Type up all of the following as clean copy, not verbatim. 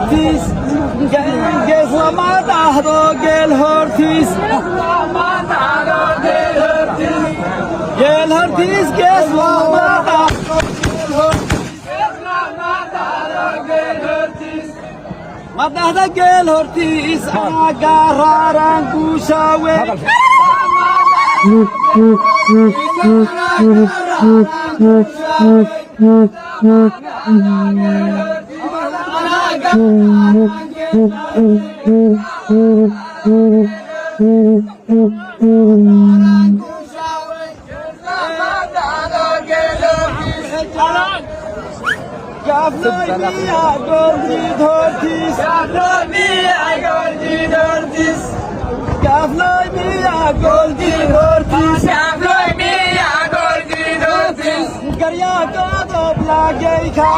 Hortiis gees lama dhahdo, geel hortiis, geel hortiis gees lama dhahdo, geel hortiis ma dhahda, geel hortiis anaa gaaraaraan guushaawe. Gaafnoy miyaa gooljiid hortiis, gaafnoy miyaa gooljiid hortiis, garyaa godob laagayka.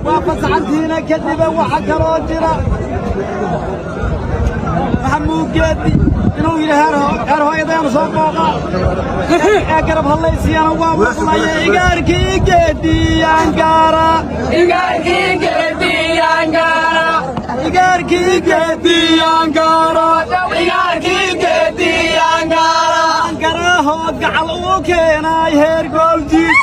Waa fasaxantiina kadiba. Waxa kaloo jira Maxamuud Geedi inuu yidhi heer hooyadeenu soo booqa ee garab hadlaysiyana waa maqlaya. Igaarkii Geediyaan gaara, igaarkii Geediyaan gaara, garaahoo gacal uu keenay heer Gooljiid.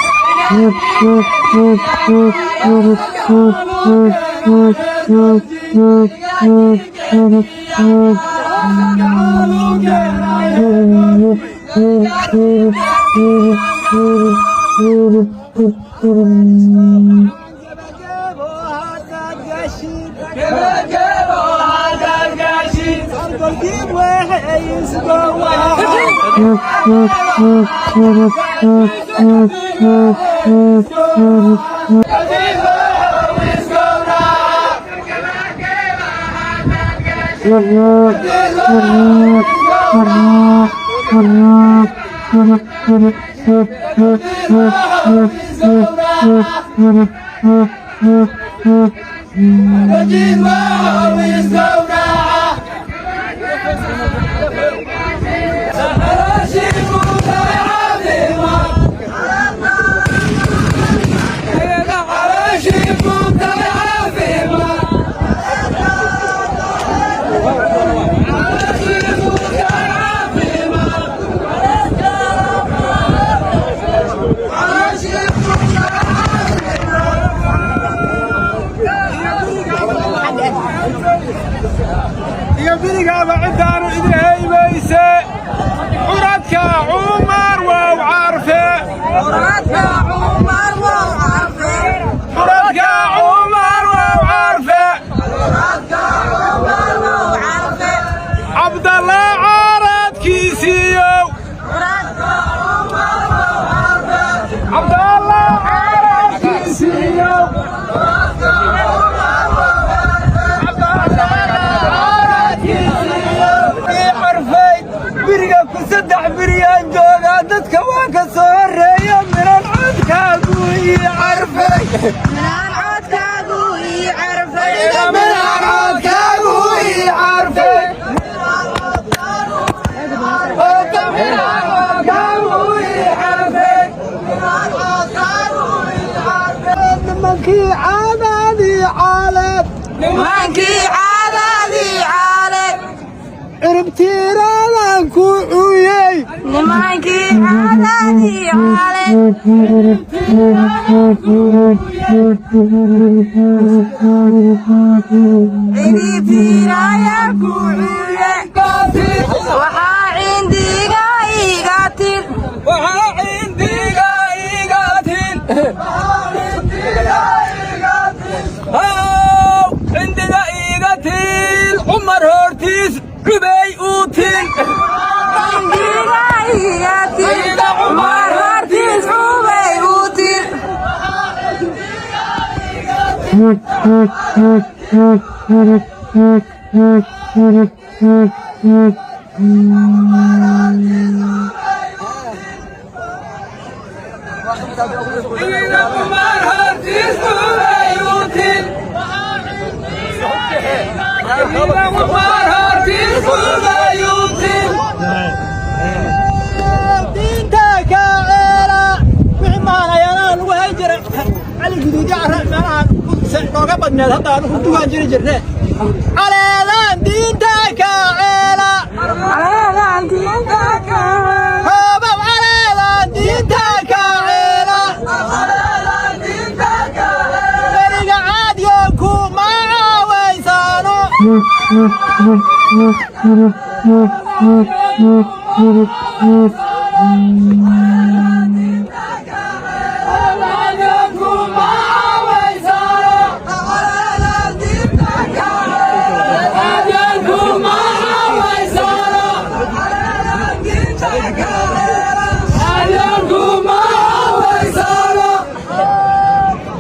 Iyo birigaaba ciddaanu idin haybayse, curadka Cumar wow carfe, curadka Cumar wow carfe, Cabdalla caaradkiisiiyow, Cabdalla caaradkiisiiyow, Carfay biriga ku saddex biriyaan joogaa, dadka waa ka soo horreeya. Miran codkaagu ii carfay, miran codkaagu ii carfay, miran codkaagu ii carfay. Nimankii caadaadii caalad ciribtiiraadan ku cuyey. Nimankii caadadii caale ciribtiiraya ku cuye, waxaa cindiga iga til, waxaa cindiga iga til, haw cindiga iga til, Cumar hortiis cubey uu til. Cindiga iga til, Cumar hortiis cubay u til. Cumar hortiis cubay u til. Cumar hortiis cubay u til. Diinta ka ceela wixii maanayaanaha lagu hay jiray, Cali Guduudyo cara meelaha nooga badneed. Hadda anugu dugaan jiri jirne. Caleedaan diinta ka ceela. Hoobow, caleedaan diinta ka ceela. Beriga caadyoonku ma caawaysaano.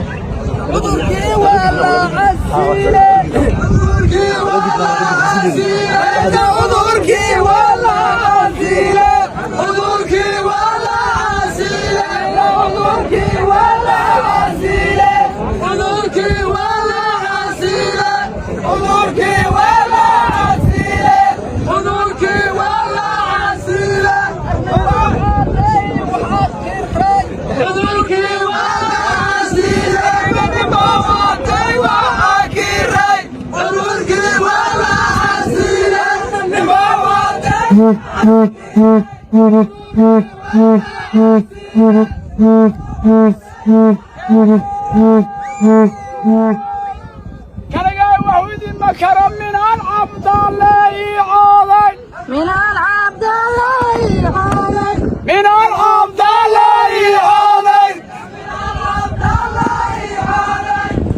Cudurkii waa la casiile. Cudurkii waa la casiile. Cudurkii waa la casiile. Cudurkii waa la casiile. Cudurkii waa la casiile. Cudurkii waa la casiile. Cudurkii waa la casiile. Cudurkii waa la casiile. Waa kiray. Cudurkii waa la casiile. Kaligaa waxu idinma karo minaan Cabdalle ii cooday. Minaan Cabdalle ii cooday. Minaan Cabdalle ii cooday.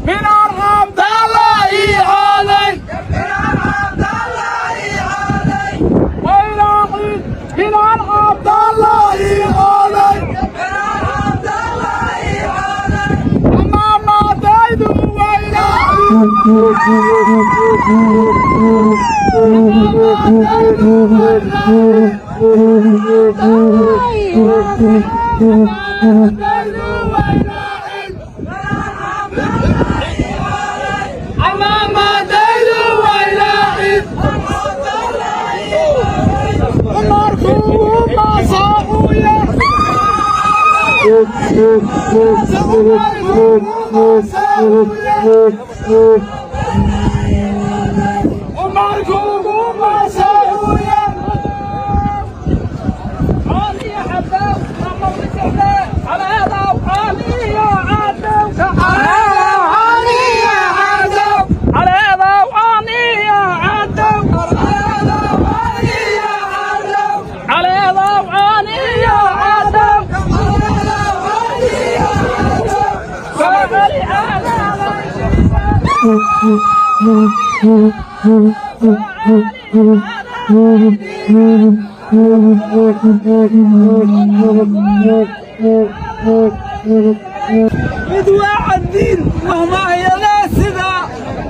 Minaan Cabdalle ii cooday. Waylaacid minaan Cabdalle ii cooday. Amaamadaydu waylaacid. Amaamadaydu waylaacid. Markuu maasaacuya. Markuu maasaacuya. Mid waa cadiin mahmaahyada sida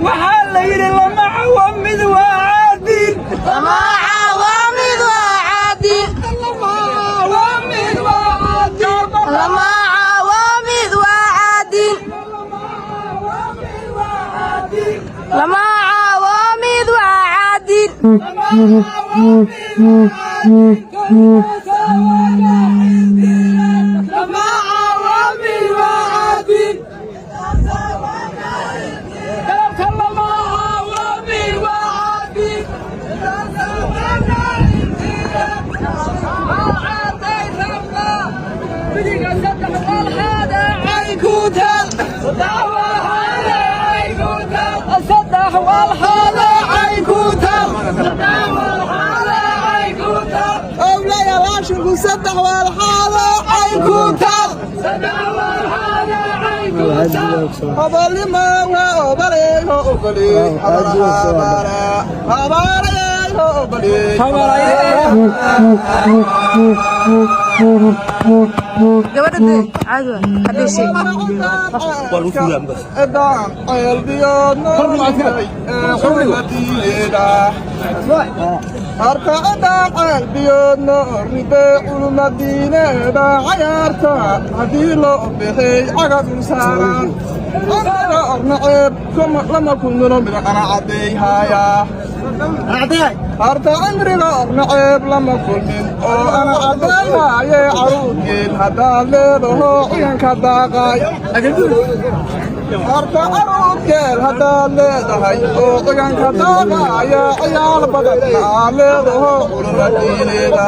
waxaa la yidhi lama cawo, mid waa caadiin. Lama cawo, mid waa caadin. Lama cawo, mid waa caadiin. Lama cawo, mid waa caadin. Lama cawo, mid waa caadin. Lama cawo, mid waa caadiin. Galabka lama cawo, mid waa caadiin. Saddex walxaada caykuutal. Owlayaalaashinku saddex walxaada caykuutal. Obalima obaleego obali habara habarayeego obali. Gabadha dee caadi waa hadhiishay. Ceelbiyoodna. Arkacidaan ceelbiyoodno ridee culumadiineeda cayaarta haddii loo bixey cagadul saaraan cumriga ornaceeb lama kulmino mida qanacadeyhaaya. Harta cimriga ornaceeb lama kulmin oo ana caddayhaaye caruurgeel haddaad leedaho ciyanka daaqay. Harta caruurgeel haddaad leedahay oo ciganka daaqaaya, ciyaal badan aad leedaho culumadiineeda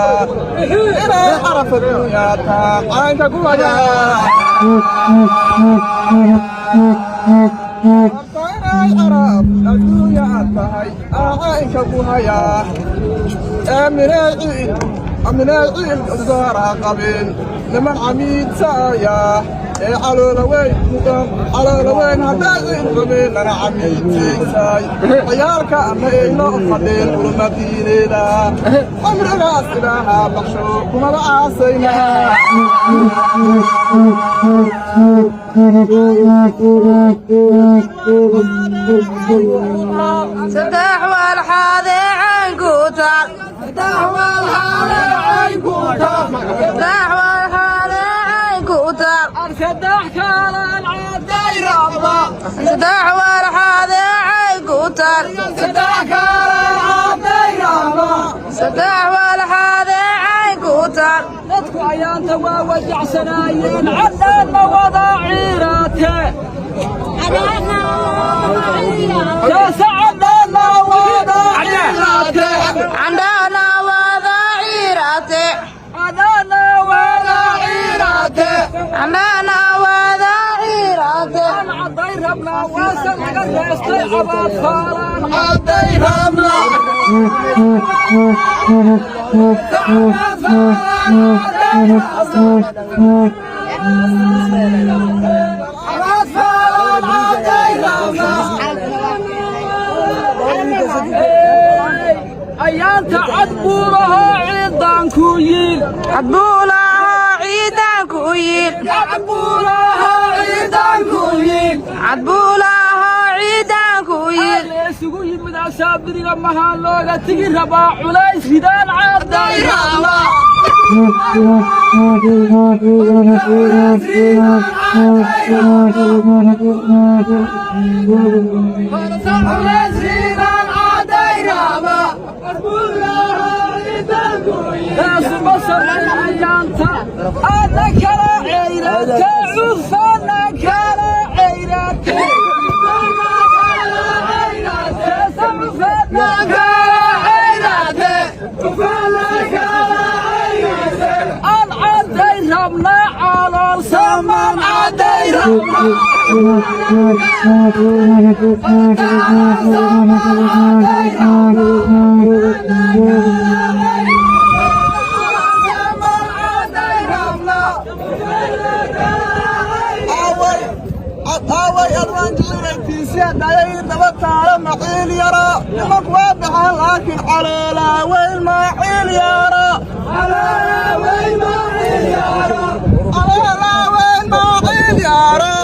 inay caraf adduunyaa taa caynka ku hayaa. Harta inay caraf adduunyaa tahay aa caynka ku hayaa ee minay ciil minay ciil gaara qabin niman camiidsaaya ee caloola weyn caloola weyn hadday ciil qabeen lana camiidsaysay ciyaalka ama ayno fadheen culumadiineeda cumrigaas ilaaha baxsho kumaba caasayna. Saddex walxaadee caynku taal, saddex walxaadee caynku taal, Saddex kaalaan caday rabna. Saddex walxaadee caynku taal, Saddex kaalaan caday rabna. Saddex walxaadee caynku taal. Dadku ayaanta waa wajacsanaayeen, cadhaan ma wada ciiraate kaasa, cadhaan ma wada ciiraate. Candhana wada ciiraate. Cadhaana wada ciiraate. Candhana wada ciiraate. Aan cadday rabnaa, waase laga reestay cabaad faalaan cadday rabnaa. Cabaad faalaan cadday rabnaa. Cabaad faalaan cadday rabnaa. Ayaanta cad buuraha ciidaanku yiil. Cadbuulaha ciidaanku yiil. Cad buuraha ciidaanku yiil. Cadbuulaha ciidaanku yiil. Isugu yimid asaabiriga mahaan looga tigi rabaa culays ridaan caday rabnaa. Culays ridaan caday rabaa. Taasuma samayn ayaanta aadna kala ceyraate, cufana kala ceyraate, cufana kala ceyraate. Aan caday rabnaa, calool samaan caday rabnaa. Aaway aaway adwaanjiiraytiisiya dhayay daba taalo maciil yara nimanku waa baxeen, laakiin caloolaa weyn maciil yara, caloolaa weyn maciil yara.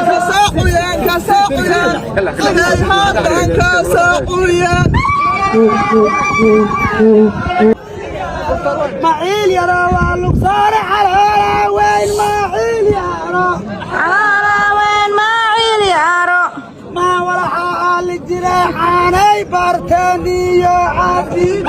Kasaaxuyeen kasaaxuyeen inay haatan kasaaxuyeen. Maciil yaro waa lugsaare, caloola weyn maciil yaro. Calola weyn maciil yaro. Maa walaxa aali jire caanay barteen iyo cabiid.